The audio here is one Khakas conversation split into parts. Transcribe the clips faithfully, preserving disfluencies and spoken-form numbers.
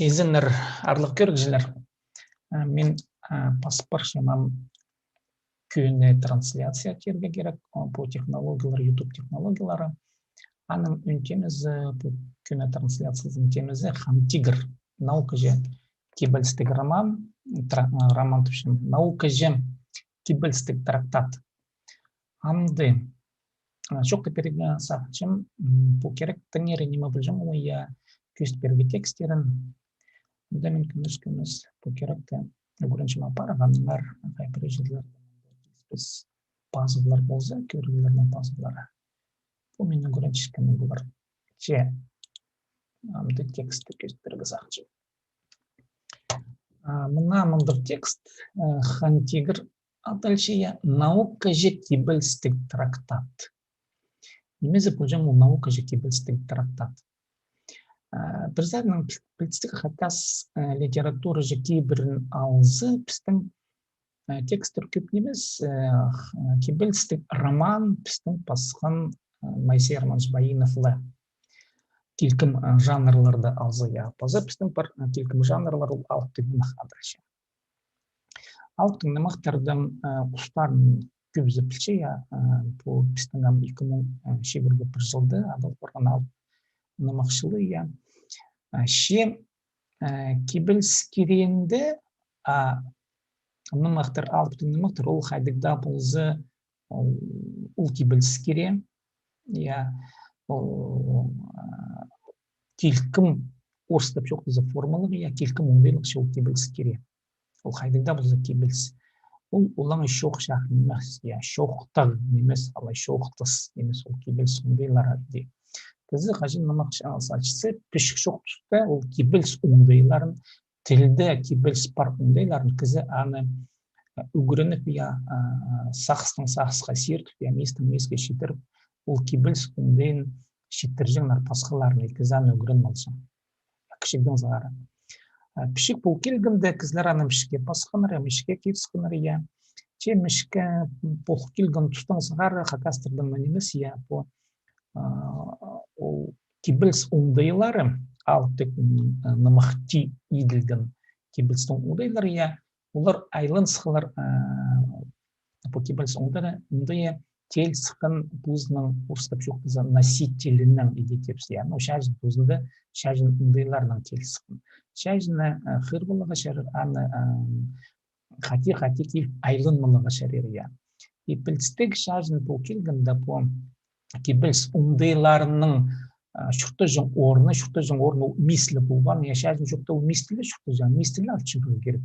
Изеннер, аарлығ кӧрігҷілер. Мин пас парчам кӧні трансляция тирге кирек, пу технологиялар, YouTube технологиялары. Аның ӱн темазы, пу кӧні трансляциязының темазы «Хан Тигір». Наукаҷа кибелістіг роман, роман тіпчем, наукаҷа кибелістіг трактат. Амды чоохтап пирерге сағынчам, пу кирек теңері ниме полҷаң, я, кӧзіт пирерге текстерін. Анда мин кӧмес-кӧмес пу киректі ӱгренчем апарғаннар, хайпыры чирлер, пазығлар полза, кӧріглернің пазығлары. Пу мин ӱгренчеткенім полар. Че, амды тексті кӧзіт пирерге сағынчам. Мына мындағ текст, «Хан Тигір» адалча, я, наукаҷа кибелістіг трактат. Нимезі полҷаң ол наукаҷа кибелістіг трактат? Пір саринаң пілдістіг, хакас литератураҷа кибірін алза, пістің текстер кӧп нимес, кибелістіг роман пістің пасхан Моисей Романович Баиновла. Килкім жанрларны алза, я, паза пістің пар килкім жанрлар, ол алыптығ нымах адалча. Алыптығ нымахтарның устарын кӧбізі пілче, я, пу пістің ам ікі муң чибіргі пір чылда адал парған алып нымахчылығ, я. Че кибеліс кирегінде, а, нымахтар, алыптығ нымахтар, ол хайдағ даа полза, ол кибеліс кире, я, ол килкім, орыстап чоохтаза, формалығ, я, килкім оңдайлығ, че ол кибеліс кире. Ол хайдағ даа полза кибеліс. Ол олаңай чоох-чаах нимес, я, чоохтағ нимес, алай чоохтас нимес, ол кибеліс оңдайлары, дее. Кізі хаҷан нымах сачса, пічік чох туста ол кибеліс оңдайларын, тілде кибеліс пар оңдайларын кізі аны ӱгреніп, я, сағыстаң сағысха сиртіп, я, мистең миске читіріп, ол кибеліс оңдайын читірҷеңнер пасхаларына, кізі аны ӱгреніп алза. Кічігдең сығара. Пічік пол килгенде кізілер аны пічікке пасханнар, я, пічікке кирісхеннер, я. Че пічікке пол килген тустаң сығара хакастарның нимес, я, пу, ол кибеліс оңдайлары, алыптығ нымахти иділген кибелістің оңдайлары, я, олар айланысханнар, пу кибеліс оңдайы, оңдайы тиліскен позының, орыстап чоохтаза, носителінең, иди тіпче, я. Ну, чаҷын позында, чаҷын оңдайларынаң тиліскен. Чаҷын хығырып аларға чарир, аны хати-хати киліп айланып аларға чарир, я. И пілдістіг, чаҷын пол килгенде пу кибеліс оңдайларының чуртаҷаң орны, чуртаҷаң орны ол мис ле полған, я, чаҷын чоохтаза, ол мис тілде чуртаҷаң, мис тілде алып чыырға кирек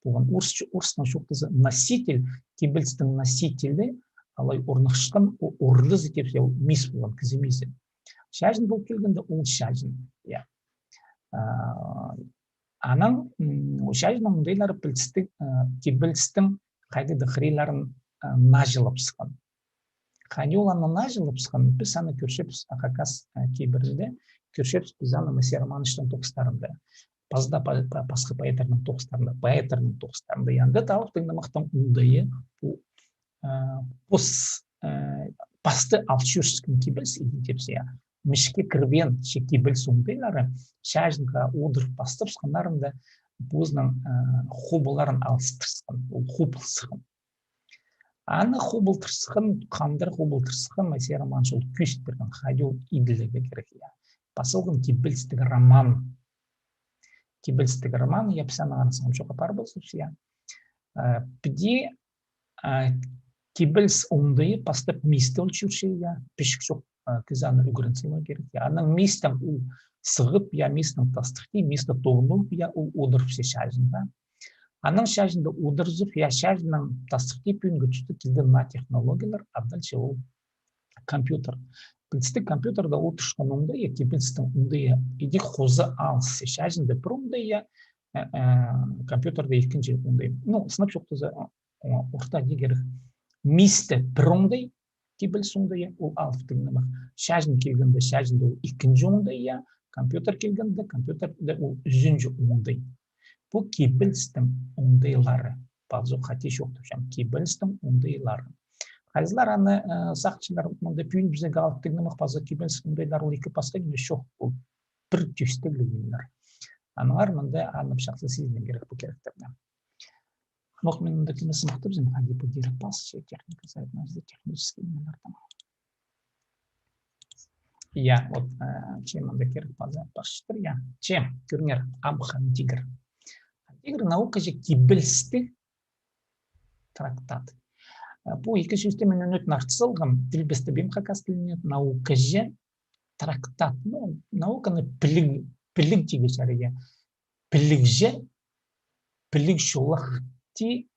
полған. Орыс, орыстаң чоохтаза, носитель, кибелістің носителі, алай орныхчатхан, орлызы тіпче, ол мис полған, кізі мизі. Чаҷын пол килгенде ол чаҷын, я. Анаң чаҷынның оңдайлары пілдістіг, кибелістің хайдағ-да хыриларын наҷылап сыххан. Хайди ол аны наҷылап сыххан, піс аны кӧрчебіс хакас кибірінде, кӧрчебіс піс аны Моисей Романовичтің тоғыстарында. Паза даа па-, па-, пасха поэттарның тоғыстарында, поэттарның тоғыстарында. Анда даа алыптығ нымахтың оңдайы, пу, пос, пасты ал чӧрчеткен кибеліс, иди тіпче, я. Пічікке кірбеен, че кибеліс оңдайлары чаҷынға одырып пастап сыхханнарында позының хубыларын алыстырысхан, ол хубыл сыххан. Аны хубылтырысхан, хандыр хубылтырысхан Моисей Романович ол кӧзіт пирген, хайди ол иділерге кирек, я. Пазылған кибелістіг роман. Кибелістіг роман, я, піс аны аңсағам чоғыл апарып алзабыс, я. Піди кибеліс оңдайы пастап мисте ол чӧрче, я, пічік чох кізі аны ӱгрен саларға кирек, я. Анаң мистең ол сығып, я, мистең тастыхти, мисте тоғынып, я, ол одырыпча чаҷынға. Анаң чаҷында одырзып, я, чаҷыннаң тастыхти пӱӱнгі туста килді наа технологиялар, адалча ол компьютер. Пілдістіг, компьютерде одырчатхан оңдай, я, кибелістің оңдайы идӧк хоза алыс. Чаҷында пір оңдай, я, компьютерде ікінҷі оңдай. Ну, сынап чоохтаза, орта дирек. Мисте пір оңдай, кибеліс оңдайы, ол алыптығ нымах. Чаҷын килгенде, чаҷында ол ікінҷі оңдай, я, компьютер килгенде, компьютерде ол ӱзінҷі оңдай. Пу кибелістің оңдайлары. Пазох хати чоохтапчам, кибелістің оңдайлары. Хайзылар аны сағынчалар, мында пӱӱн піске алыптығ нымах паза кибеліс оңдайлары, ол ікі пасха ниме, чох, ол пір тӧстегліг нимелер. Аннаңар мында анып чахсы сизінерге кирек пу киректерні. Ох, мин мында кӧмес махтапчам, хайди пу кирек пасча, техника сайт, наа, технический нимелердең. Я, вот, э, че мында кирек паза пасчатыр, я. Че, кӧріңер, ам Хан Тигір. Хан Тигір наукаҷа кибелістіг трактат. Э, пу ікі сӧсті мин ӱнетін артыс салғам, тілбестебеем хакас тіліне, наукаҷа трактат. Ну, науканы піліг, піліг тигі чария. Пілігҷе, піліг чолахти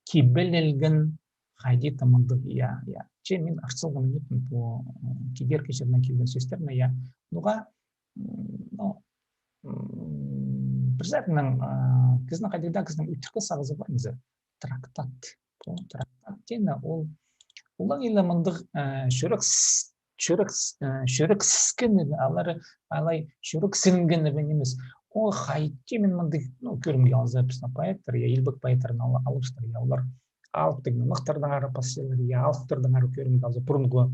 кибелелген хайди-да мындағ, я, я. Че мин артыс салғам ӱнетін пу, м, кидеркі чирінең килген сӧстерні, я. Ноға, м, ну, м, пір сағатнаң, а, кізінің хайди-да, кізінің ӱттіркі сағызы пар ниме. Трактат. Пу трактат теені ол, олаң иле мындағ, э, чӱрек с-, чӱрек с-, э, чӱрексіскені, алар, алай чӱрексінгені нимес. Ол хайди мин мындағ, ну, кӧрімге алза, пістің поэттер, я, илбек поэттер, ала-, алыптар, я, олар алыптығ нымахтардаң ары пасчалар, я, алыптардаң ары кӧрімге алза, пурунғы,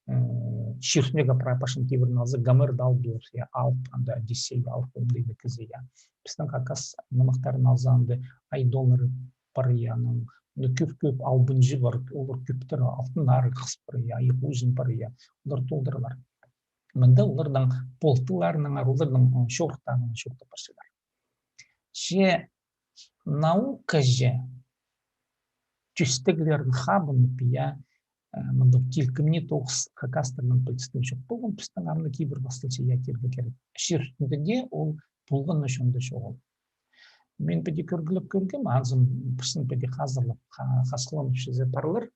э, чир ӱстӱндегі прай пасчаң кибірін алза, Гомерді алып полар, я, алып, анда Одиссей алып, оңдайда кізі, я. Пістің хакас нымахтарын алза, анда Айдоллар пар, я, аның, ну, кӧп-кӧп албынҷы пар, олар кӧптір, Алтын Арығ пар, я, Айғазы пар, я, олар толдырлар. Мында оларның полтыларының, оларның, м, чорыхтарының чоохтап парчалар. Че наукаҷа тӧстеглерін хабынып, я, э, мындағ килкімні тоғыс хакастарның пілдістіг чох полған, пістің ам на кибір пасталча, я, тирге кирек. Чир ӱстӱнде ол полған на чонда чоғыл. Мин піди кӧргілеп кӧргем, анзын пірсін піди хазырлап, ха-, хасхыланып чізе парлар.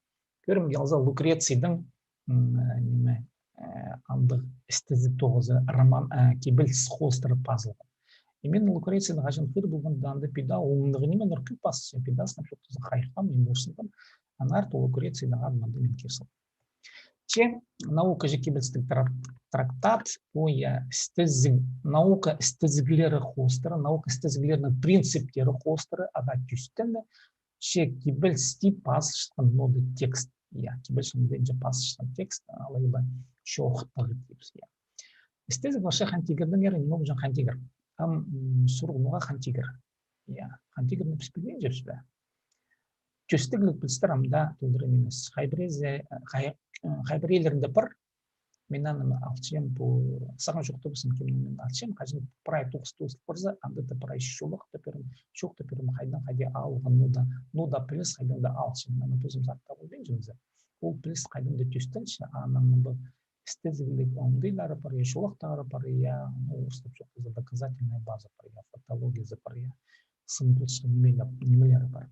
Кӧрімге алза, Лукрецийдің, м, э, ниме, э, андағ істезіг тоғызы роман, э, кибеліс хоостыра пазылған. И мин Лукрецийні хаҷан хығыр полғам даа, анда піди оңнығ нимелер кӧп пазылча, піди сынап чоохтаза хайхам, ниме орсынған, аннаңар Лукрецийдің адын анда мин кир салғам. Че наукаҷа кибелістіг трак-, трактат, пу, я, істезіг, наука істезіглері хоостыра, наука істезіглерінің принциптері хоостыра, ада тӧстенді, че кибелісті пазылчатхан, ну, да текст, я, кибеліс ӱстӱнде пазылчатхан текст, алай ба чоохтағ типс, я. Істезіг вообще Хан Тигірдеңер, ниме полҷаң Хан Тигір. Ам, м, сурығ, ноға Хан Тигір. Я, Хан Тигірні піс пілбинчебіс пе? Тӧстегліг пілістер ам даа толдыра нимес. Хай піреезі, э, хай-, э, хай піреелерінде пар. Мин аны алчам, пу, сағам чоохтабазам, кемнең мин алчам, хаҷан прай тоғыс тоозыл парза, анда даа прай чолахтап пирем, чоохтап пирем, хайдаң хайди алған, ну да, ну да піліс хайдаң даа алчам. Мин аны позым сағынып полбинчам за. Ол піліс хайдаң даа тӧстенче, аның мында істезігліг оңдайлары пар, я, чолахтары пар, я, ну, орыстап чоохтаза, доказательная база пар, я, фактологиязы пар, я, сын полысха нимелер, нимелері пар.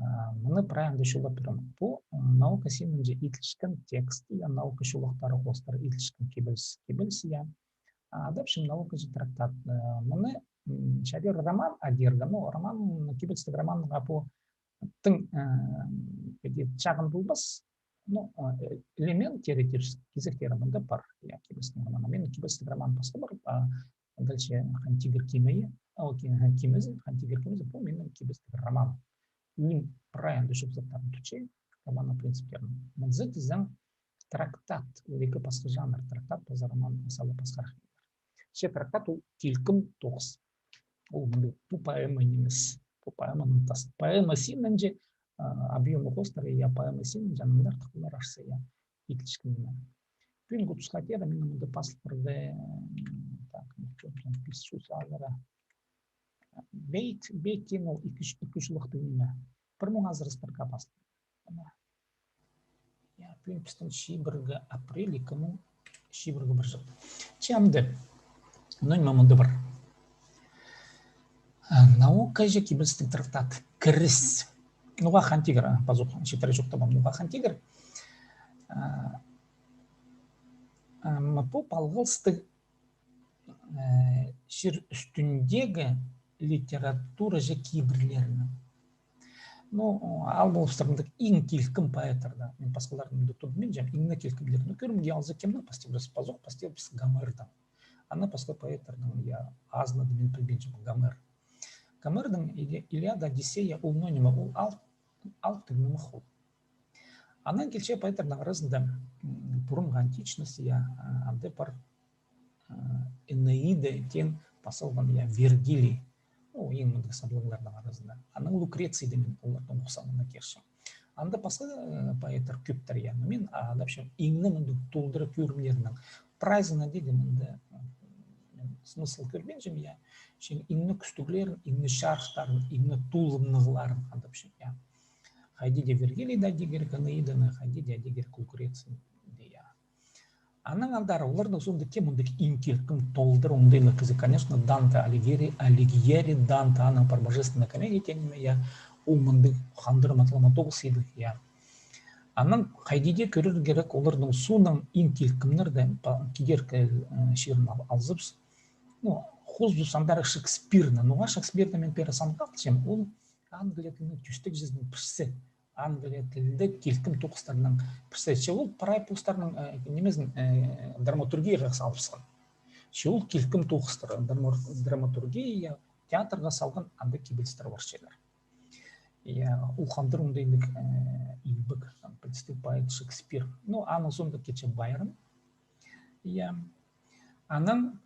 А, мыны прай анда чолап пирем. Пу, м, наука синінҷе иділчеткен текст, я, наука чолахтары хоостыра иділчеткен кибеліс, кибеліс, я. А, адапчам наукаҷа трактат. Э, мыны, м, чарир роман адирға, ну, роман, кибелістіг романға пу тың, э, піди чағын полбас, ну, э, элемент теоретический кизектері мында пар, я, кибелістіг роман. Мин кибелістіг роман пастап пар, а, дальше Хан Тигір кимее, а, ол ки-, ха, кимезі, Хан Тигір кимезі, пу минің кибелістіг роман. Ӱн прай анда чох заттарын тутча, романның принциптерін. Мынзы тізең трактат, ол ікі пасха жанр, трактат паза роман, мисалы, пасхарах. Че трактат ол килкім тоғыс. Ол мындағ, пу поэма нимес. Пу поэманың тас-, поэма синінҷе, а, объёмы хоостыра, я, поэма синінҷе, аннаң артых полар арса, я, иділчеткен ниме. Пӱӱнгі тусха теере минің мында пазыл парды, м, так, ну, чё, там, пис чӱс азыра. Бейт, бейт теен ол ікі, ікі чолахтығ ниме. Пір муң азыра строкаа пазыл. Ана. Я, пӱӱн пістің чибіргі апрель, ікі муң чибіргі пір чыл. Че амды. Ну, ниме мында пар. А, наукаҷа кибелістіг трактат. Кіріс. Ноға Хан Тигір, а, пазох читіре чоохтабам. Ноға Хан Тигір. А, а, м, пу палғалыстығ э, чир ӱстӱндегі литератураҷа кибірлерінің. Ну, ол полыбыстыр мындағ иң килкім поэттарда. Мин пасхаларны мында тудынминчам, иң не килкімдер. Ну, кӧрімге алза, кемнең пастирбіс, пазох пастирбіс Гомердең. Аны пасха поэттарның, я, азынада мин пілбинчем, Гомер. Гомердең Или-, Илиада, Одиссея, ол, ну, ниме, ол алып, алыптығ нымах ол. Анаң килче поэттарның аразында, м, пурунғы античность, я, а, анда пар, а, Энеида теен пазылған, я, Вергилий. Ну, иң мындағ саблығларның аразында. Анаң Лукреций дее мин оларның ох санына кирчем. Анда пасха поэттер кӧптір, я. Но мин, а, адапчам, иң не мындағ толдыра кӧрімнернең. Прайзына дее мында смысл кӧрбинчем, я. Чем иң не кӱстіглерін, иң не чарыхтарын, иң не толымнығларын адапчам, я. Хайди дее Вергилий дее адирға кирек Энеиданы, хайди дее адирға кирек Лукреций дее, я. Анаң андар оларның соонда кем мындағ иң килкім толдыра оңдайлығ кізі, конечно, Данте Алигьери, Алигьери Данте, аның пар Божественная комедия теен ниме, я, ол мындағ хандыра матап тоғыс идіг, я. Анаң хайди дее кӧрер кирек оларның соонаң иң килкімнерні, кидеркі чирін алзабыс. Ну, хозыбыс андар Шекспирні. Ноға Шекспирні мин пеер санға алчам, ол Англия тілінің тӧстегҷізінің пірсі. Англия тілінде килкім тоғыстарның пірсі. Че ол прай постарының, э, нимезін, э, драматургияға салыбысхан. Че ол килкім тоғыстар, драматургия, театрға салған анда кибелістер парчалар. Я, ол хандыр оңдайлығ, э, илбек, там, пілдістіг поэт Шекспир. Ну, аның соонда килче Байрон. Я. Анаң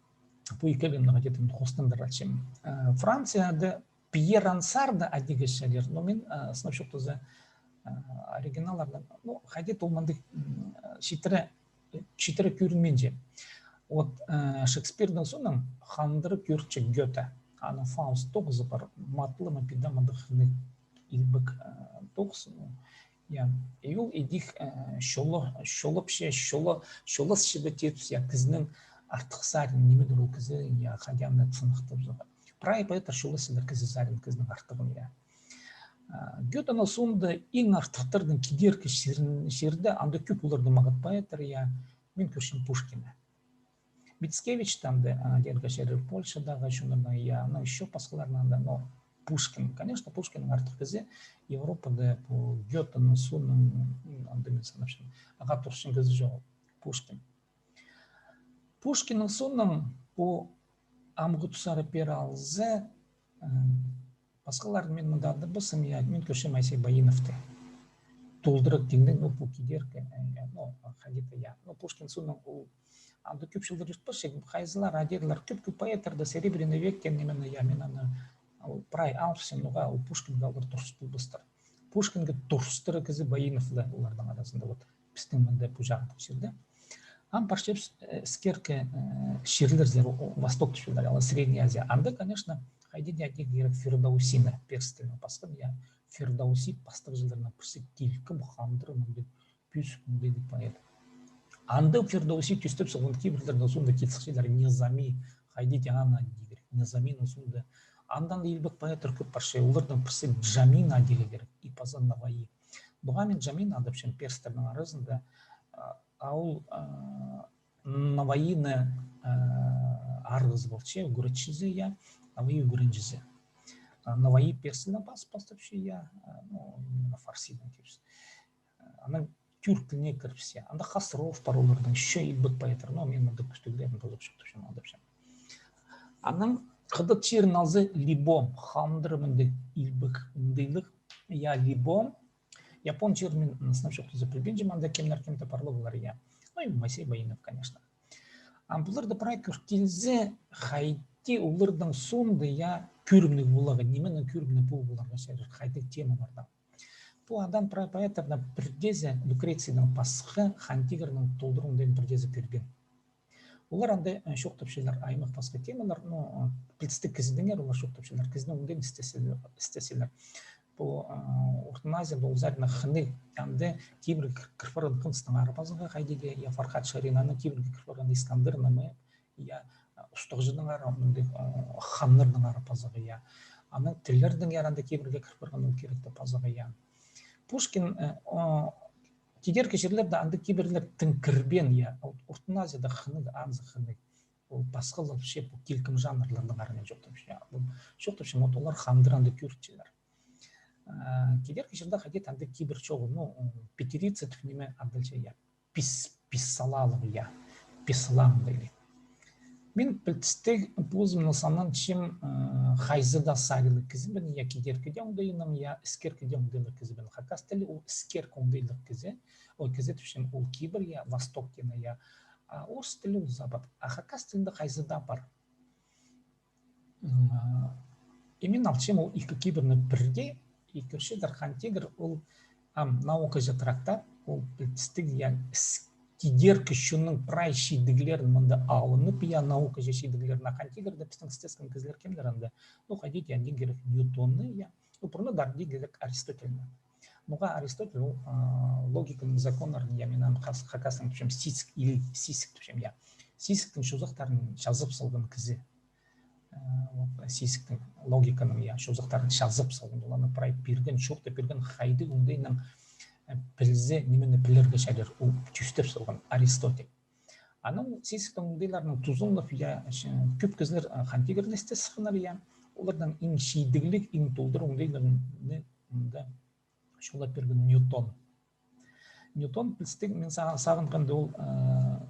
пу ікӧлемні где-то мин хостандырарчам. Э, Францияда Пьер Рансарды адирға чарир, но мин, э, сынап чоохтаза, э, оригиналларны, ну, хайди-да ол мындағ, м, читіре, читіре кӧрінминче. Вот, э, Шекспирнің соонаң хандыра кӧрче Гёте. Аның Фауст тоғызы пар, матап ла, піди мындағ хынығ илбек, э, тоғыс, ну, я, и ол идӧк, э, чолы, чолапча, чолы, чолас чібе тирбіс, я, кізінің артых сарин, нимедір ол кізі, я, хайди аны сыныхтапча. Прай поэттер чоласчалар кізі сарин, кізінің артығын, я. А, Гётенің соонда иң артыхтарның кидеркі чирін-, чирде, анда кӧп оларны мағат поэттер, я, мин кӧрчем Пушкинні. Мицкевич там да, а, адирға чарир Польшадағы чоннарның, я, анаң ещё пасхаларның анда, но Пушкин, конечно, Пушкиннің артых кізі Европада, пу Гётенің соонаң, м, анда мин санапчам, ағаа турчаң кізі чоғыл, Пушкин. Пушкиннің соонаң пу амғы тустары пеер алза, м, пасхаларын мин мында адабаспын, я, мин кӧрчем Моисей Баиновты. Толдыра тиңнең, ну, пу кидеркі, э, я, ну, хайди-да, я. Ну, Пушкин соонаң ол анда кӧп чыллар иртпесче, хайзылар адирлар, кӧп-кӧп поэттер дее Серебряный век теен нимені, я, мин аны, ол прай алыпчам, ноға ол Пушкинге олар турыс полбастар. Пушкинге турыстыра кізі Баинов ла оларның аразында, вот. Пістің мында пу чағдағ чирде. Ам парчабыс, э, іскеркі, э, чирлерзер, о, Восток тіпчелер, алай Средняя Азия. Анда, конечно, хайди дее адирға кирек Фирдаусины, перс тілінең пасхан, я, Фирдауси пастағы чылларның пірсі, килкім хандыр мындағ пӧзік мындағ поэт. Анда Фирдауси тӧстеп салған кибірлернің соонда кил сыхчалар Низами, хайди дее аны адирға кирек, Низаминың соонда. Аннаң илбек поэттер кӧп парча, оларның пірсі Джамин адирға кирек, и паза Наваи. Ноға мин Джамин адапчам перстернің аразында, а, а ол, а, Наваиның, а, арғызы полча, ӱгретчізі, я, Наваи ӱгренҷізі. А, Наваи перс тілінең пас-, пастапча, я, а, ну, именно фарсидаң кирбіс. А, анаң тюрк тіліне кірібіс, я. Анда Хасров пар оларның, ещё илбек поэттер, но мин мындағ кӱстіглерін паза чоохтапчам, адапчам. Анаң хыдат чирін алза, Ли Бо, хандыр мындағ илбек оңдайлығ, я, Ли Бо, япон чирін мин, м, сынап чоохтаза, пілбинчем, анда кемнер-кем-де пар ла полар, я. Ну, и Моисей Баинов, конечно. Ам пуларны прай кӧр килзе, хайди оларның соонда, я, кӧрімніг поларға, нименең кӧрімніг пол поларға чарир, хайдағ темаларда. Пу анаң прай поэттернең пірдеезі, Лукрецийнең пасха, Хан Тигірнің толдыра оңдайын пірдеезі кӧрбеен. Олар анда, э, чоохтапчалар аймах пасха темалар, но, э, пілдістіг кізідеңер олар чоохтапчалар, кізінің оңдайын істеселер, істеселер. Пу, э, Ортын Азияда ол саринаң хынығ, анда кибірге кір-, кір парған хыныстаңар пазарға, хайди дее, я, Фархад Шарин, анаң кибірге кір парған Искандер Наме, я, устағҷыдаңар, мындағ, э, ханнардаңар пазарға, я. Анаң тіллердеңер анда кибірге кір парған ол киректі пазарға, я. Пушкин, э, о, кидеркі чирлерде анда кибірлер тың кірбеен, я, ол Ортын Азияда хынығ, анзы хынығ. Ол пасхалапча пу килкім жанрлардаңар, мин чоохтапчам, я. Ол чоохтапчам, вот олар хандыр анда кӧрчелер. А, кидеркі чирде хайди-да анда кибір чоғыл, ну, м, петерица тіп ниме адалча, я. Пис-, писалалығ, я. Писалаң дее. Мин пілдістіг позымны сананчам, э, хайзы даа саринлығ кізібін, я, кидеркі дее оңдайынаң, я, іскеркі дее оңдайлығ кізібін. Хакас тілі ол іскеркі оңдайлығ кізі, ол кізі тіпчем, ол кибір, я, восток теені, я. А орыс тілі ол запад. А хакас тілінде хайзы даа пар. М, а, и мин алчам ол ікі кибірні пірдее, ікінҷідір Хан Тигір ол, ам, наукаҷа трактат, ол пілдістіг, я, іс-, кидеркі чонның прай чидіглерін мында алынып, я, наукаҷа чидіглерін, а Хан Тигірде пістің істескен кізілер кемнер анда? Ну, хайди тее, андағ кирек Ньютонны, я, ну, пурнада андағ кирек Аристотельні. Ноға Аристотель ол, а, логиканың законнарын, я, мин аны хас-, хакастаң тіпчем, сизік, или сизік тіпчем, я. Сизіктің чозахтарын чазып салған кізі. Э, вот, сизіктің логиканың, я, чозахтарын чазып салған, оларны прай пирген, чоохтап пирген, хайдағ оңдайнаң, э, пілзе, нимені пілерге чарир, ол тӧстеп салған Аристотель. Анаң сизіктің оңдайларынаң тузаланып, я, кӧп кізілер, э, Хан Тигірні істес сыхханнар, я. Оларның иң чидігліг, иң толдыра оңдайларны мында чолап пирген Ньютон. Ньютон пілдістіг, мин сағынғанда, ол, э,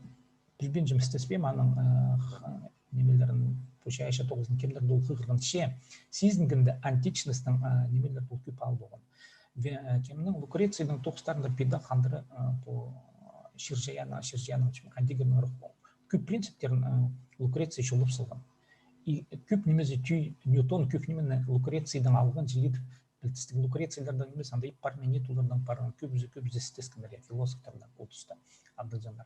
пілбинчем, істес пе, аның, э, х-, нимелерін, пу чайаачы тоғызын кемнерді ол хығырған, че сизінгенде античностьтың, э, нимелерін ол кӧп ал полған. Ве-, э, кемнің, Лукрецийдің тоғыстарында піди хандыра, э, пу, э, чир-чайааннаң, чир-чайааннаң, чым, Хан Тигірнің кӧп принциптерін, э, Лукреций чолап салған. И кӧп нимезі тӧӧй, Ньютон кӧп нимені Лукрецийдең алған чіли тіп пілдістіг. Лукрецийлердең нимес, анда ит парған, ит олардаң парған, кӧбізі, кӧбізі істескеннер, я, философтардаң ол туста, андағ чоннар.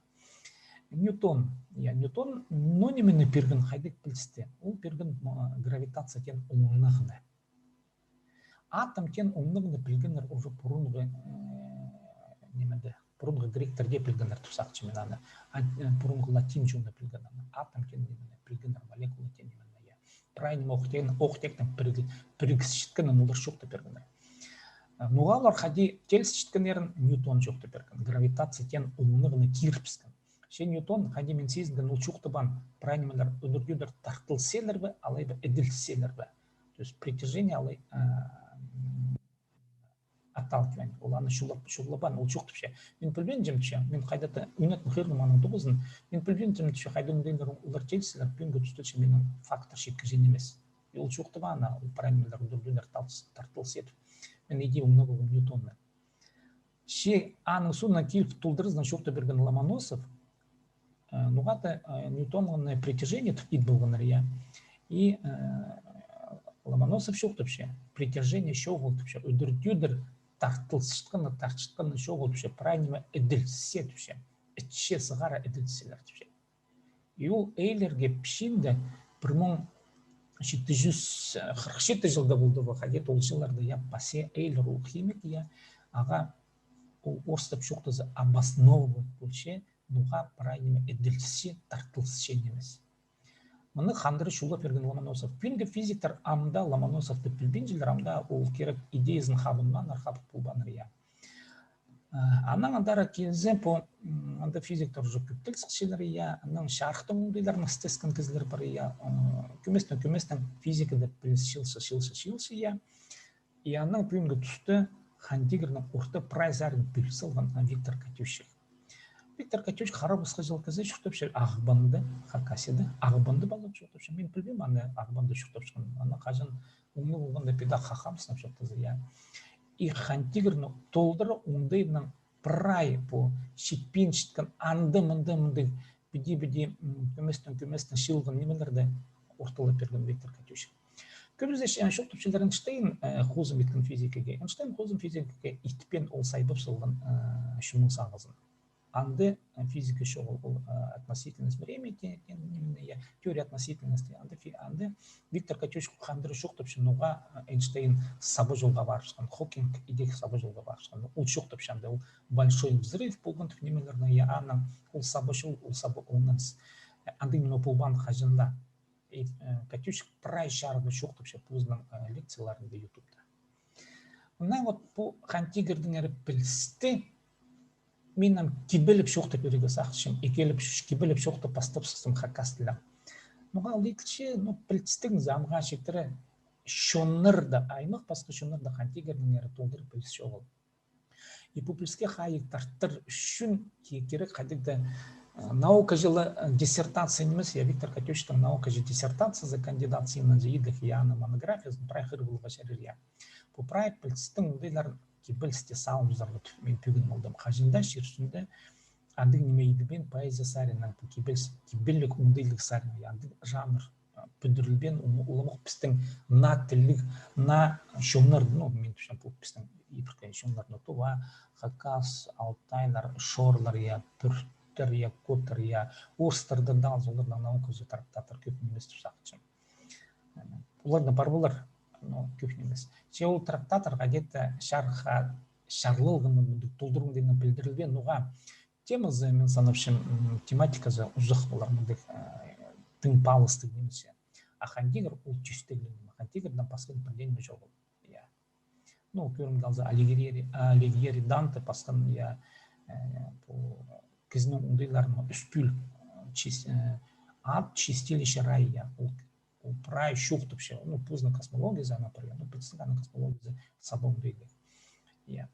Ньютон, я, Ньютон, ну, нимені пирген, хайдағ пілісті? Ол пирген, м, гравитация теен оңнағны. Атом теен оңнағны пілгеннер уже пурунғы, э, нимеде, пурунғы гректерде пілгеннер тіп сағынчам мин аны. А, э, пурунғы латин чоны пілген аны. Атом теен нимені пілгеннер, молекула теен нимені, я. Прай ниме оох-теек, оох-теектең піріг-, пірігісчеткенін олар чоохтап пиргеннер. Э, ноға олар хайди килісчеткеннерін Ньютон чоохтап пирген. Гравитация теен оңнағны кирібіскен. Че Ньютон, хайди мин сизінген, ол чоохтабаан, прай нимелер удур-тӧдір тартылысчалар ба, алай ба іділісчелер ба. То есть притяжение алай, а, м, отталкивание. Ол аны чулап, чулабаан, ол чоохтапча. Мин пілбинчем, че, мин хайда-да ӱнетін хығырғам аның тоғызын. Мин пілбинчем, че, хайдағ оңдайлар олар килісчелер, пӱӱнгі туста, че, минің фактор читкіҷең нимес. И ол чоохтабаан, ол прай нимелер удур-тӧдір тартылыс-, тартылысча тіп. Мин иди оңнап алғам Ньютонны. Че аның соонаң киліп толдыразынаң чоохтап пирген Ломоносов, э, ноға-да, э, Ньютонның притяжение тіп ит полғаннар, я. И, э, Ломоносов чоохтапча, притяжение чоғыл тіпче, удур-тӧдір тартылысчатханы, тартчатханы чоғыл тіпче, прай ниме іділісче тіпче, ітче сығара іділісчелер тіпче. И ол Эйлерге пічиинде пір муң читі чӱс хырых читі чылда полды ба, хайди-да ол чылларда, я, пасча Эйлер ол химик, я, ағаа ол орыстап чоохтаза обосновывать полча, ноға прай ниме іділісче, тартылысча нимес. Мыны хандыра чулап пирген Ломоносов. Пӱӱнгі физиктер ам даа Ломоносовты пілбинчелер, ам даа ол кирек идеязын хабынмааннар, хабып полбааннар, я. Э, анаң андар килзе, пу, м, анда физиктер уже кӧп тіл сыхчалар, я, анаң чарыхтың оңдайларын істескен кізілер пар, я, э, кӧместең, кӧместең физикада піліс чыылча, чыылча, чыылча, я. И анаң пӱӱнгі туста Хан Тигірнің орта прай сарин пӱл салған, а, Виктор Катющик. Виктор Катющик харабысха чыл кізі, чуртапча Ағбанда, Хакасияда, Ағбанда полып чуртапча. Мин пілбеем, аны Ағбанда чуртапчатхан. Аны хаҷан оңнап алғанда, піди хахам сынап чуртаза, я. И Хан Тигірні толдыра оңдайнаң прай пу читпинчеткен анда-мында мындағ піди-піди, м, кӧместең, кӧместең чыылған нимелерді орталап пирген Виктор Катющик. Кӧбізі, э, чоохтапчалар Эйнштейн, э, хозым иткен физикаға. Эйнштейн хозым физикаға итпеен, ол сайбап салған, э, чонның сағызын. Анда, э, физика чоғыл, ол, э, относительность времени те-, теен ниме, я, теория относительности. Анда фи-, анда Виктор Катющик хандыра чоохтапча, ноға, э, Эйнштейн саба чолға парыбысхан, Хокинг идӧк саба чолға парыбысхан. Ол чоохтапча анда, ол большой взрыв полған тіп нимелернең, я, анаң ол саба чол, ол саба оңнаныс. Э, андағ ниме полбаан хаҷан даа. И, э, Катющик прай чарыда чоохтапча позының, э, лекцияларында Ютубта. Мына вот пу Хан Тигірдеңер пілісті мин ам кибеліп чоохтап пирерге сағынчам, и кибеліп, кибеліп чоохтап пастап сыхсам хакас тілінең. Ноға ол итче, ну, пілістігні замға читіре чоннарда, аймах пасха чоннарда Хан Тигірдеңер толдыра піліс чоғыл. И пу піліске хайығ тартыр ӱчӱн ки-, кирек хайдағ-да, э, наукаҷа ла, э, диссертация нимес, я, Виктор Катющиктің наукаҷа диссертациязы, кандидат сынынҷа идӧк, я, аның монографиязын прай хығырып аларға чарир, я. Пу прай пілістің оңдайларын кибеліске салыбызарға тіп мин пӱгін алдым. Хаҷан даа чир ӱстӱнде андағ ниме идібеен поэзия саринаң, пу кибеліс, кибеліг оңдайлығ саринаң, я, андағ жанр, э, пӱдірілбеен, ум-, уламох пістің наа тілліг, наа чоннар, ну, мин тіпчем, пу пістің ибіркі чоннар, ну, тува, хакас, алтайлар, шорлар, я, пӱрттер, я, кӧдір, я, орыстарда даа, оларның науказы трактаттар кӧп нимес тіп сағынчам. Оларда пар полар, но кӧп нимес. Че ол трактаттар хайди-да чарыхха чарлалған, мындағ толдырығ даа пілдірілбеен, ноға темазы, мин санапчам, м, тематиказы узах полар, мындағ, э, тың палыстығ нимес. А Хан Тигір ол тӧстіг ниме, Хан Тигірдең пасха пірдее ниме чоғыл. Я. Ну, кӧрімге алза, Алигьери, Алигьери Данте пасхан, я, э, пу кізінің оңдайларының ӱс пӱӱл, э, чис-, э, ад, чистилище, рай, я. Ол, ол прай чоохтапча, ну, позының космологиязы, ана пірге, ну, пілдістіг, аның космологиязы саба оңдайлығ. Я.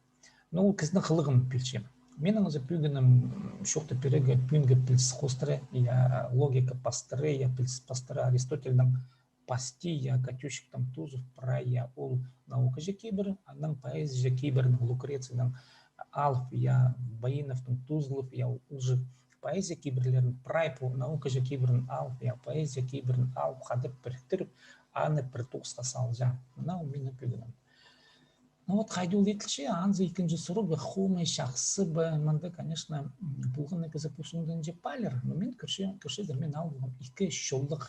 Ну, ол кізінің хылығын пілче. Минің ызы пӱӱнгенім, м, чоохтап пирерге, пӱӱнгі піліс хоостыра, я, логика пастыра, я, піліс пастыра Аристотельдің пасти, я, Катющиктің Тузов прай, я, ол наукаҷа кибір, анаң поэзияҷа кибірнің Лукрецийдің алып, я, Баиновтың Тузлов, я, уже поэзия кибірлерін прай пу наукаҷа кибірін алып, я, поэзия кибірін алып, хада піріктіріп, аны пір тоғысха салҷаң. Мына ол минің пӱӱнгенім. Ну вот, хайди ол иділче, анзы ікінҷі сурығ, хомай, чахсы ба, мында, конечно, м, полған на кізі пу соонаң че палир, но мин кӧрче-, кӧрчезер, мин алғам ікі чоллығ,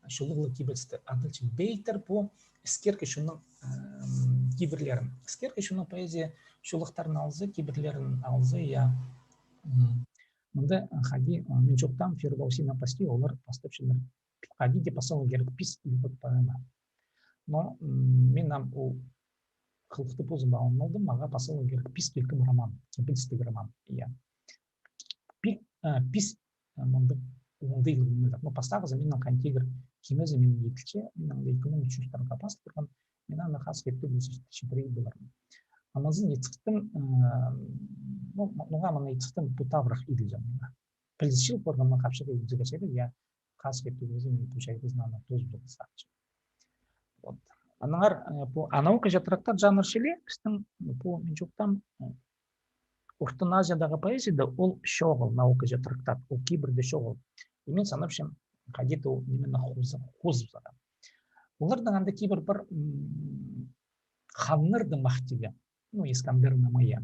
чоллығлығ кибелісті. Адалча бейтер пу іскеркі чонның, м, кибірлерін. Іскеркі чонның поэзия чоллыхтарын алза, кибірлерін алза, я. М, мында, а, хайди, а, мин чоохтаам, Фирдоусинаң пасти олар пастапчалар. Хайди даа пазарға кирек пис ілбіт поэма. Но, м, мин ам ол хылыхты позым ба ам алдым, мағаа пазарға кирек пис килкім роман, кибелістіг роман, я. Пис, а, пис, а, мындағ оңдайлығ нимелер. Но пастағызы минің Хан Тигір кимезі минің иділче, минің ікі муң ӱчӱнҷі тарға пас турған, мин аны хас кептіг читіре поларбын. Амазын итсектім, а, ну, м-, ноға мыны итсектім, пу таврах иділҷең. Пілдіс чыл парғаннаң хапчығ иділҷең кізі, я, хас кептіг ӱзі, мин пу чайғызын аны тоозып сағынчам. Вот. Аннаңар, э, пу, а наукаҷа трактат жанр чіли, пістің, пу, мин чоохтаам, э, Ортын Азиядағы поэзияда ол чоғыл, наукаҷа трактат, ол кибірде чоғыл. И мин санапчам, хайди-да ол нимені хоза-, хозып салған. Оларның анда кибір пар, м, ханнарны махтирға, ну, Искандер Намайя.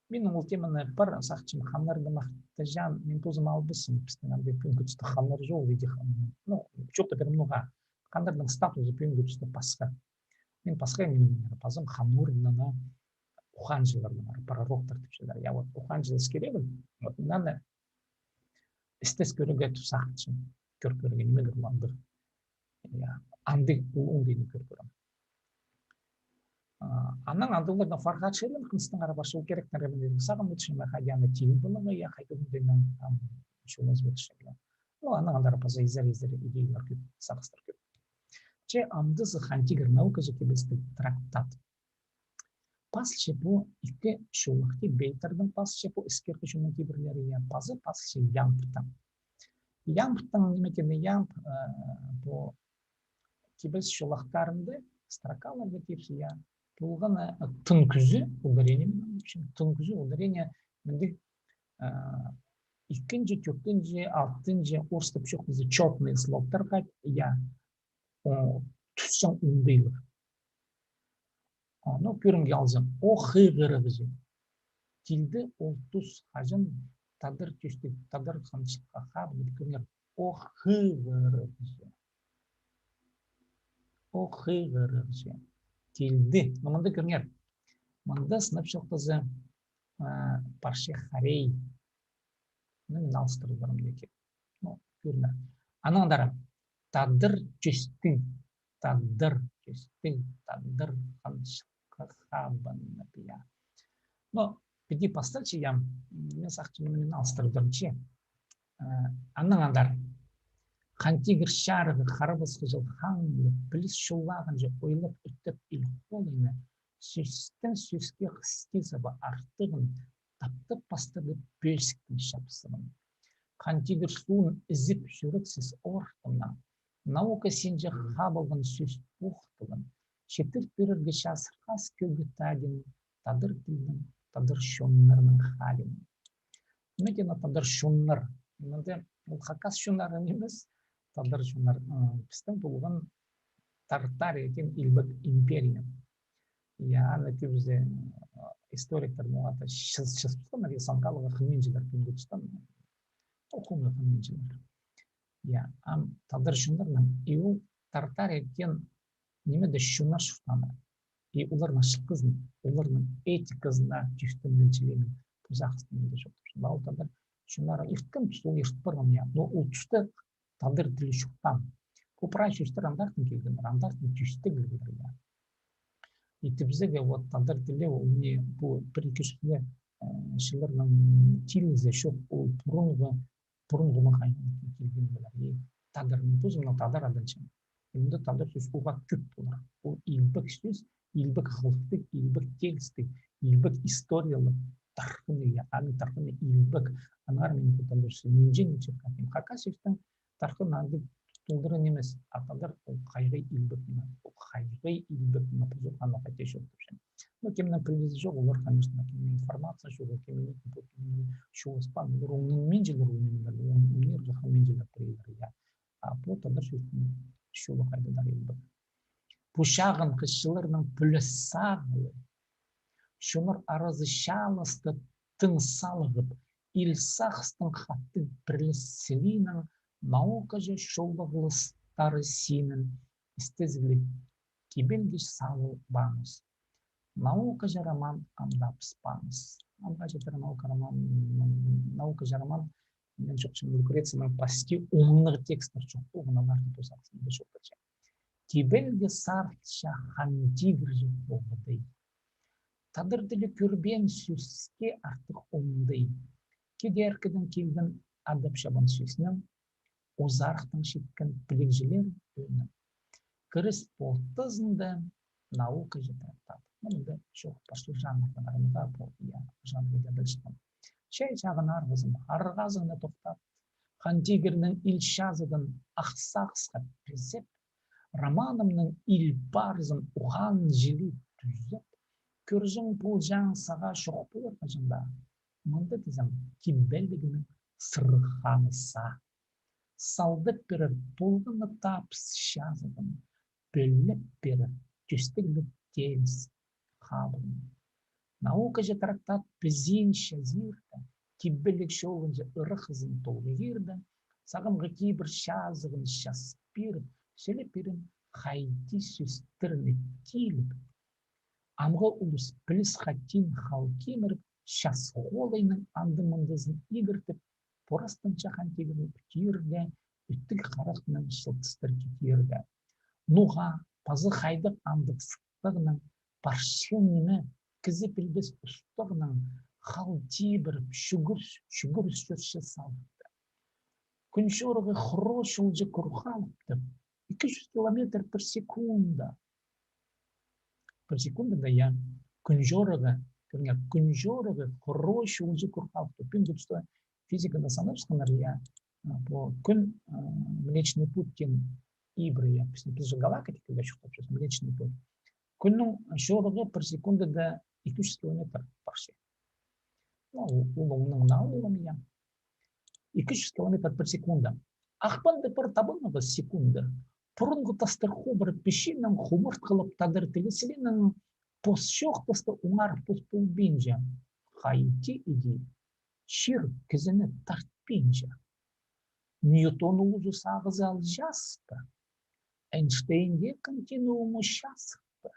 Мин ол теманы пар сағынчам, ханнарны махтаҷаң, мин позым албаспын, пістің анда пӱӱнгі туста ханнар чоғыл, иди хан-, ну, чоохтап пирем, ноға. Ханнарның статузы пӱӱнгі туста пасха. Мин пасха ниме пазам, хан орнына ухаанҷыларны, пророктар тіпчелер. Я, вот ухаанҷы іскеребін, вот мынаны істес кӧрерге тіп сағынчам, кӧр кӧрерге нимелер ол андағ. Я, андағ, ол оңдайны кӧр кӧрем. А, анаң андағларның Фархат Ширин, хыныстың ара парча ол киректер, мин сағынчам, хайди аны тиң поларға, я, хайди оңдайнаң, ам, чуңас полча. Ну, анаң андар паза изер-изер идеялар кӧп, сағыстар кӧп. Че амдызы Хан Тигір наукаҷа кибелістіг трактат. Пазылча пу ікі чоллығ, бейтердең пазылча пу іскеркі чонның кибірлері, я, пазы пазылча ямбтаң. Ямбтаң, ниме теені ямб, э, пу кибеліс чоллахтарында, строкаларда тіпче, я, полған, э, тың кӱзі, ударение, мин ам тіпчем, тың кӱзі, ударение, мындағ, э, ікінҷі, тӧртінҷі, алтынҷы, орыстап чоохтаза, чётный слогтар хайди, я, о, тӱсчең оңдайлығ. Аны кӧрімге алза, о, хығырығҷы. Килді ол тус, хаҷан тадар тӧстіг, тадар хынчатха хабынып кӧрінер. О, хығырығҷы. О, хығырығҷы. Килді. Ну, мында кӧрінер. Мында сынап чоохтаза, а, парча хорей. Ну, мин алыстырып парам, неке. Ну, кӧрінер. Анаң андар тадар тӧстіг, тадар тӧстіг, тадар хынчатха хабынып, я. Но піди пасталча, я, мин сағынчам, мин алыстырып парам че. Э, анаң андар. Хан Тигір чарығы харбасхы чыл хаңлығ, піліс чоллағынҷа ойлап ӧтеп ил холыны, сӧстең сӧске хысти саба артығын, таптап пастады пӧзіктің чапсығын. Хан Тигір суун ізіп, чӱрексіс ортымнаң, наука синҷе хабылған сӧс охтылын, читір пирерге чазырхас кӧгге тадин, тадар тілнің, тадар чоннарның халин. Ниме теені тадар чоннар? Мында ол хакас чоннары нимес, тадар чоннар, ы, пістің полған Тартария теен илбек империя. Я, аны кӧбізі, ы, историктер, ну, ата чыс-, чысханнар, я, саңхалығ хынминчалар пӱӱнгі тустаң, охуңа хынминчалар. Я, ам тадар чоннарның, и ол Тартария теен ниме дее чоннар чуртааннар. И оларның чылғызын, оларның этиказына тӧстенгенчелерін пу сағыстың мында чоохтапчам. Ол тадар чоннар ирткен тус, ол ирт парған, я. Но ол туста тадар тілі чуртаан. Пу прай сӧстер андартын килгеннер, андартын тӧстеглер, я. И тіпсеге вот тадар тілі, ол не пу пір-ікі чӱс, э, чылларның тилізі чох, ол пурунғы, пурунғы махайнаң килген полар. И тадар, мин позымның тадар аданчам. И мында тадар сӧс уғаа кӧп полар. Ол илбек сӧс, илбек хылыхтығ, илбек теелістіг, илбек историялығ тархыны, я, аның тархыны илбек. Аннаңар мин пу тадар сӧс нинҷе-нинҷе хакас сӧстің тархын андағ толдыра нимес, а тадар ол хайхай илбек ниме, ол хайхай илбек ниме, позы аны хати чоохтапчам. Ну, кемнің пілізі чох, олар, конечно, кемнің информация чох, кемнің чоохтаспаан, олар оңнанминчалар, ол нимелерні, оң-, оңнирға хынминчалар піреелері, я. А пу тадар сӧстің чолы хайдағ-да илбек. Пу чағын хысчыларның пӱлес сағылы, чоннар аразы чааласты тың салығып, ил сағыстың хатығ пірлес сілиинең наукаҷа чоллығластары синін істезіглеп, кибелге салылбааныс. Наукаҷа роман ам табыспааныс. Ам хаҷан наука роман, наукаҷа роман, мин чоохтапчам, Лукрецияның пасти оңнығ текстер чох полған, аннаңар пу сағысты чоохтапчам. Кибелге сарылча Хан Тигір чох полғадай. Тадар тілі кӧрбеен сӧске артых оңдай. Кидеркідең килген адап-чабан сӧснің, озарыхтаң читкен пілігҷілер ӧӧнің. Кіріс полтызында наукаҷа трактат. Мында чоох пастағы жанрға, пу, я, жанрға даа чатхан. Чай чағын арғызын арғазына тохтап, Хан Тигірнің ил чазыдын ах сағысха пілзеп, романымның ил парызын ухан чіли тӱзеп, кӧрҷең полҷаң сағаа чох полар хаҷан даа. Мында тізең кибелігнің сырханы саа. Салдап пирер полғаны табыс чазығын, пӧлеп пирер тӧстігліг тееліс хабығын. Наукаҷа трактат пізіин чазирда, кибеліг чолынҷа ыраххызын толғирда, сағамғы кибір чазығын час пиріп, сӧлеп пирим хайди сӧстерні тиліп. Амғы улус піліс хатин хал киміріп, час холайның анды-мындызын игіртіп, порастынҷа Хан Тигірні ӱтирде, ӱттіг харахнаң чылтыстар китирде. Ноға, пазы хайдағ андағ сыхтағнаң, парча ниме, кізі пілбес устағнаң хал тибіріп, чӱгӱр-, чӱгӱріс чӧрче салыпты. Кӱн чорығы хыро чолҷа кӱр халыпты. Ікі чӱс километр пір секунда. Пір секундада, я, кӱн чорығы, кӧріңер, кӱн чорығы хыро чолҷа кӱр халыпты. Пӱӱнгі туста физикада санап сыхханнар, я, а, пу кӱн, а, Млечный путь теен ибіре, я, пістің, піс же галактикада чоохтапчабыс, Млечный путь. Кӱннің чорығы пір секундада ікі чӱс километр парча. Ну, ол, ол оңнаң на ол, я. Ікі чӱс километр пір секунда. Ах панда пір табанғы секунда. Пурунғы тастар хубыр пічинең хумыртхалап, тадар тілі сілинең пос чоохтасты оңар пос полбинча. Хайди иди, чир кізіні тартпинча. Ньютон улузы сағызы алҷаспа. Эйнштейнге континуумы чазыппа.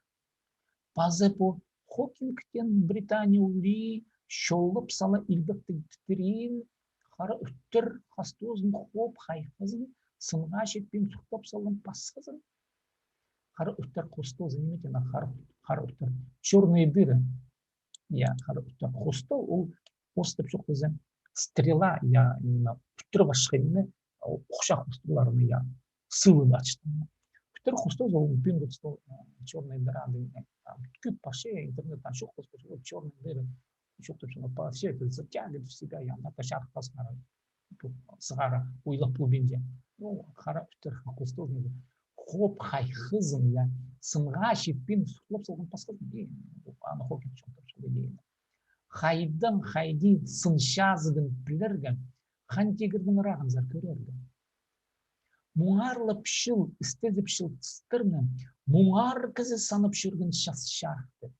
Пазы пу Хокингтен Британия улии чоллап сала илбектіг тітіриин, хара ӱттер хостозын, хоп хайхызын, сынға читпин сухтап салған пасхазын. Хара ӱттер хостозы ниме теен, хара, хара ӱттер. Чёрные дыры. Я, хара ӱттер хостоо, ол хостап чох тізе стрела, я, ниме, ӱттер парча ниме, ол охча хостооларны, я, сылы да ачтым. Ӱттер хостоо, ол пӱӱнгі туста, э, чёрная дыра, андағ, э, там, кӧп парча, интернеттең чох, хостап, ол чёрная дыра, чох тіп, шоны по всей этой затягивает в себя, я, анда чарых пасхара, сығара ойлап полбинча. Ну, хара ӱттер хостозын, хоп хайхызын, я, сынға читпин сухтап салған пасхазын, и аны Хокинг чоохтапча, дее. Хайдаң, хайди сын чазығын пілерге, Хан Тигірнің ырағынзар кӧрерге. Муңарлап чыл, істезіп чыл тыстарны, муңар кізі санап чӧрген час чарыхты.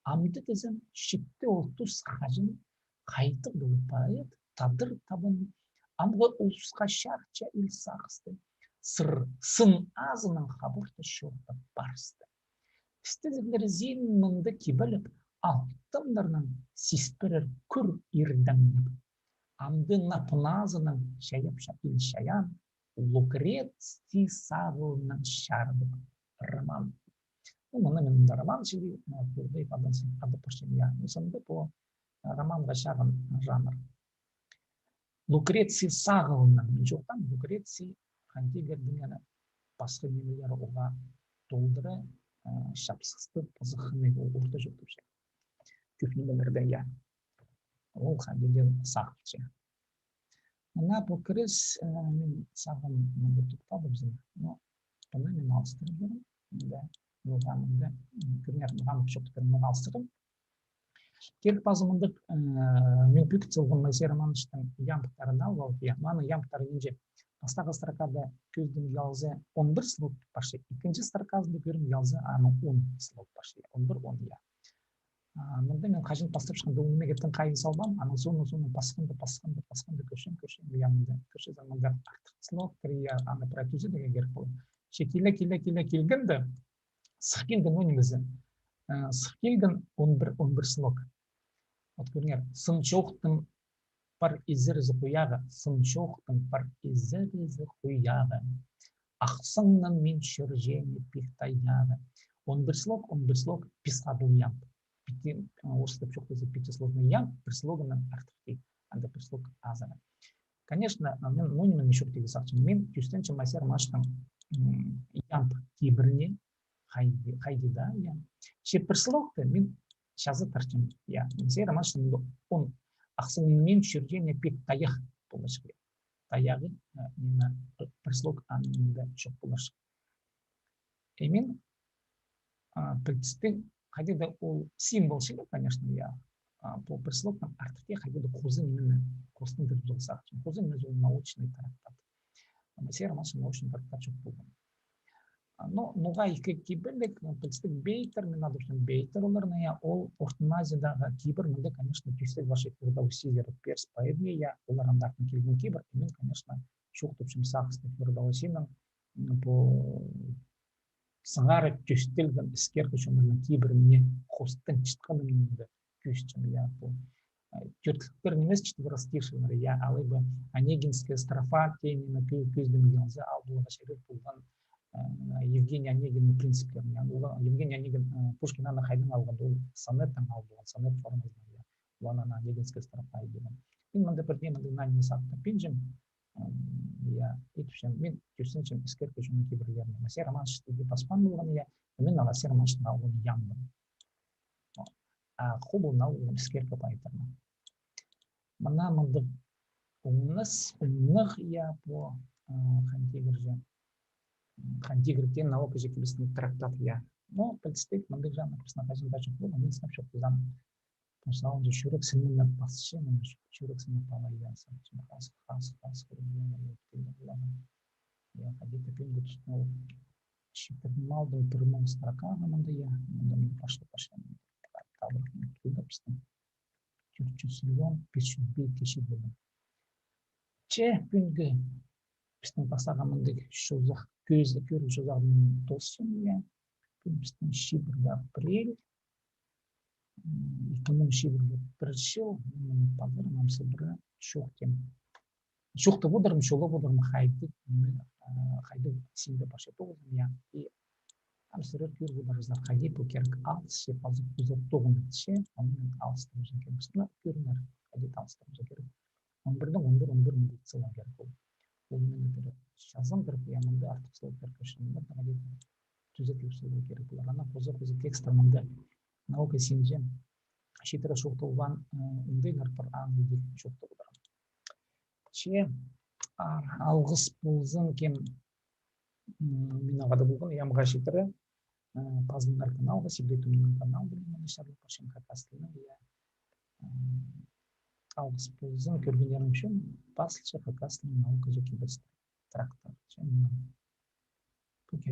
Амды тізем, читті ол тус хаҷан, хайдағ даа поэт тадар табын, амғы улусха чарытча ил сағысты, сыр, сын азынаң хабарты чоохтап парысты. Істезіглер син мында кибелек, алтыннарнаң сиспірер кӱр ирдеңнеп. Амды напын азынаң чайапча ил чайаан, Лукреций сағылынаң чарыдығ роман. Ну, мына мин роман чіли, а, кӧрдей, падансын адап парчам, я. Ну, санда по, а, романға чағын жанр. Лукреций сағылынаң, мин чоохтаам, Лукреций Хан Тигірдең ана пасха нимелер оға толдыра, а, чапсыхтығ, пазох хынығ ол орта чоохтапча. Кӧп нимелерде, я. Ол хайди даа сағынча. Мына пу кіріс, э, мин сағам мында тоқталыбызам. Но, мына мин алыстырып пирем. Мында, ноға мында, м, кӧріңер, ноға мында чоохтап пирем, ноға алыстырдым. Кирек пазы мындағ, э, мин пӱкіт салғам Моисей Романовичтің ямбтарын алып алып, я, мының ямбтары нинҷе. Пастағы строкада кӧзідімге алза он пір слог парча, ікінҷі строказында кӧрімге алза, аның он слог парча, я, он пір, он, я. А, мында мин хаҷан пастап чыхханда, ол нимеге тың хайын салбаам, анаң соонаң, соонаң пасханда, пасханда, пасханда, кӧрчем, кӧрчем, я, мында, кӧрчезің, мында артых слог, я, аны прай тӱзедерге кирек полар. Че киле, киле, киле килгенде, сых килген ол нимезі. Э, сых килген он пір, он пір слог. Вот кӧріңер, сын чоохтың пар изерізі хуяғы, сын чоохтың пар изерізі хуяғы. Ахсыңнаң мин чӧрҷеңе пик таяғы. Он пір слог, он пір слог, пис адыл ямб. Пяти, а, орыстап чоохтаза, пятисложный ямб, пір слогынаң артых тей. Анда пір слог азыра. Конечно, а, мин, ну, ниме чоохтирға сағынчам. Мин кӱстенчем Моисей Романовичтің, м, ямб кибіріне, хайди, хайди даа, я. Че пір слогты мин чазы тартчам, я. Моисей Романовичтің он, ахсыңнаң мин чӧрҷеңе пик таяғ поларҷых, я. Таяғы, э, ниме, пір слог аның мында чох поларҷых. Э, мин, а, пілдістіг, хайди даа ол символ чіли, конечно, я. А, пу пір слогтаң артых тей хайди даа хоза нимені хостындырып салза. Хоза ниме ол научный трактат. Моисей Романовичтің научный трактат чох полған. А, но, ноға ікі кибелек, ну, пілдістіг Бейтер, мин адапчам Бейтер оларны, я, ол Ортын Азиядағы кибір, мында, конечно, тӧстіг вообще Фирдоуси, Перс поэзия, я, олар андар килген кибір, и мин, конечно, чоохтапчам сағысты Фирдоусиның, м, пу сығара тӧстелген іскеркі чоннарның кибіріне хостынчатханын мында кӧзітчем, я, пу, э, тӧртліктер нимес, четверостишиелер, я, алай ба Онегинская строфа, тее ниме кӧ-, кӧзідімге алза, алып поларға чарир полған, э, Евгений Онегиннің принциплерін, я, ол Евгений Онегин, э, Пушкин аны хайдаң алған, ол сонеттаң алып полған, сонет формазынаң, я, ол аны Онегинская строфа деген. Мин мында пірдее мындағ наа ниме сағынчам, м, я, итчем, мин тӧстенчем іскеркі чонның кибірлеріне. Моисей Романович тігі паспаан полған, я, мин Моисей Романовичтің алған ямбын. А хубул наа ол іскеркі поэттарның. Мына мындағ оңнас, оңнағ, я, пу, а, Хан Тигір же. Хан Тигір теен наука же кибістің трактат, я. Но пілдістіг, мындағ жанр пістің хаҷан даа чох полған, мин сынап чоохтазам. Пу саунда чӱрек сынына пасча, мына чӱ-, чӱрек сынына пала, я, сағынчам, хас, хас, хас, я, хайди-да пӱӱнгі тустың ол читіріп алдым пір муң строканы мында, я, мында мин паштап, паштап, табырах, мин тудапчам. Тӧрт чӱс лион, пис чӱс пеер кічіг полдым. Че пӱӱнгі пістің пастағы мындағ чозах, кӧзі кӧріл чозағын мин тоосчам, я. Пӱӱн пістің чибіргі апрель, м, ікі муң чибіргі пір чыл, мин мыны пазарым, ам сыбыра чоохтим. Чоохтап одырым, чолап одырым, хайдағ, ниме, а, хайдағ синде пасча тоғызым, я. И ам сірер кӧр одырзар, хайди пу кирек алысча, пазох уза тоғын итче, аны мин алыстырыбыза кирек. Сірер кӧріңер, хайди алыстырыбыза кирек. Он пірдең он пір, он пір, он пір саларға кирек ол. Ол мин пір чазам кіріп, я, мында артых слог кіріп, мында хайди тӱзетіп саларға кирек полар. Ана хоза-хоза тексттер мында наука синҷе читіре чоохталған, м, оңдайлар пар, аны даа чоохтап одырам. Че, а, алғыс ползын кем, м, минің хада полған, я, мағаа читіре, а, пазылыңар каналға, Сибдей Тумның каналын, мына чарлап парчам хакас тілінең, я. М, алғыс ползын кӧргеннерің ӱчӱн, пазылча хакас тілінің наука же кибірістері. трактор.